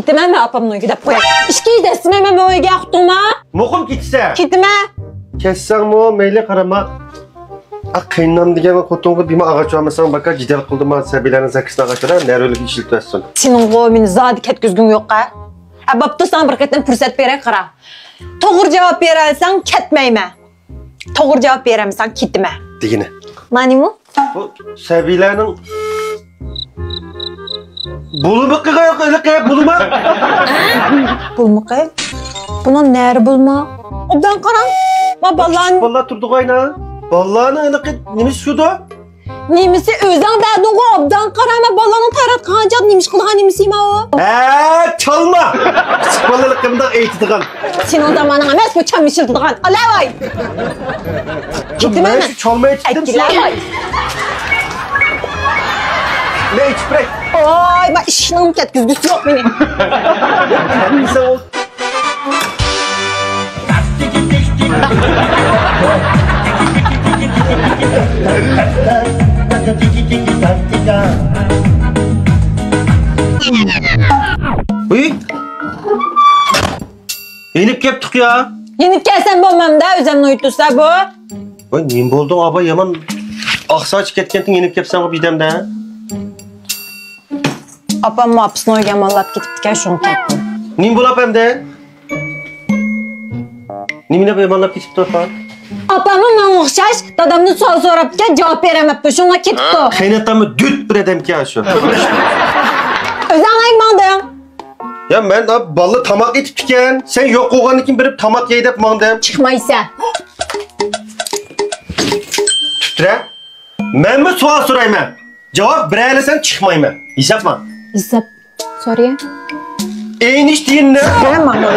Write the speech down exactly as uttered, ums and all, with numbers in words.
كېتىمەن مەن ئاپامنىڭ ئۆيىگە دەپ قوياي. ئىككى دەستىمەن مەن بۇ ئۆيگە ياقتۇڭما؟ مۇقىم كېتىسەن. كېتىمەن. كەتسەڭمۇ مەيلى، قارىما. ئا، قېيىنام دېگەن خوتۇنغا بىما ئاغاچ ئالمىساڭ، باكا جېدەل قىلدىما، سەبىيلەرنىڭ زاكىسىنى ئاغاچ ئالا، نەرۋىلىك ئىشلىتىۋەتسۇن. سېنىڭغۇ مېنى زادى كەتكۈزگۈڭ يوق-ھە. ھە، بوپتۇ، ساڭا بىر قېتىم پۇرسەت بېرەي، قارا. توغرا جاۋاب بېرەلسەڭ كەتمەيمەن. توغرا جاۋاب بېرەلمىسەڭ كېتىمەن. دېگىنە. مانىمۇ؟ بۇ سەبىيلەرنىڭ بولىمىقىغا يوق، ھېلىقى بولىماق. بولىمىقى؟ بۇنىڭ نەرى بولىماق؟ ئوبدان قاراڭ. ما بالىلارنى. بالىلار تۇرىدىغۇ ئاينا. بالىلارنىڭ ھېلىقى نېمىسى شۇدۇ؟ نېمىسى ئۆزۈڭ دەدىڭغۇ، ئوبدان قارا، ما بالىلارنىڭ تەرەت قىلغان چاغدا نېمە ئىش قىلىدىغان نېمىسى ما ئۇ؟ ھە، چالما! كىچىك بالىلىقىمدا ئېيتىدىغان. سېنىڭ زامانىڭ ئەمەس بۇ چالما ئىشلىتىدىغان. ئالاۋاي! كېتىمەن مەن. شۇ چالما ئېيتىپ كېتىمسىز؟ ئەككىلەۋاي! مەن ئېيتىپ بېرەي. ئوي، ما ئىشىكنىڭ كەتكۈزگۈسى يوق مېنى. كەتمىسە بولدى. ۋىي! يېنىپ كەپتۇق يا. يېنىپ كەلسەم بولمامدا، ئۆزۈمنى ئۇيتۇرسا بۇ. ۋاي، نېمە بولدۇڭ، ئابا؟ يامان ئاقساچ كەتكەنتىڭ، يېنىپ كەپسەن بىردەمدە. ئاپام ئاپىسىنىڭ ئۆيىگە ئامانلاپ كېتىپتىكەن، شۇڭا كەتتىم. نېمە بولاپ ئەمدى؟ نېمە دەپ ئامانلاپ كېتىپتۇ ئاپا؟ ئاپاممۇ ماڭا ئوخشاش دادامدىن سوئال سوراپتىكەن، جاۋاب بېرەلمەپتۇ، شۇڭا كېتىپتۇ. قېيناتاممۇ دۈت بىر ئادەمكەن شۇ. ئۆزۈڭ نەگە ماڭدىڭ؟ يا مەن بالىلار تاماق ئېتىپتىكەن، سەن يوق بولغاندىن كېيىن بېرىپ تاماق يەي دەپ ماڭدىم. چىقمايسەن. تۇترە. مەنمۇ سوئال سورايمەن. جاۋاب بېرەلىسەڭ چىقمايمەن. ھېسابما. ھېساب سورىيە. ئېينىشتىيىننى. سەن ماڭا.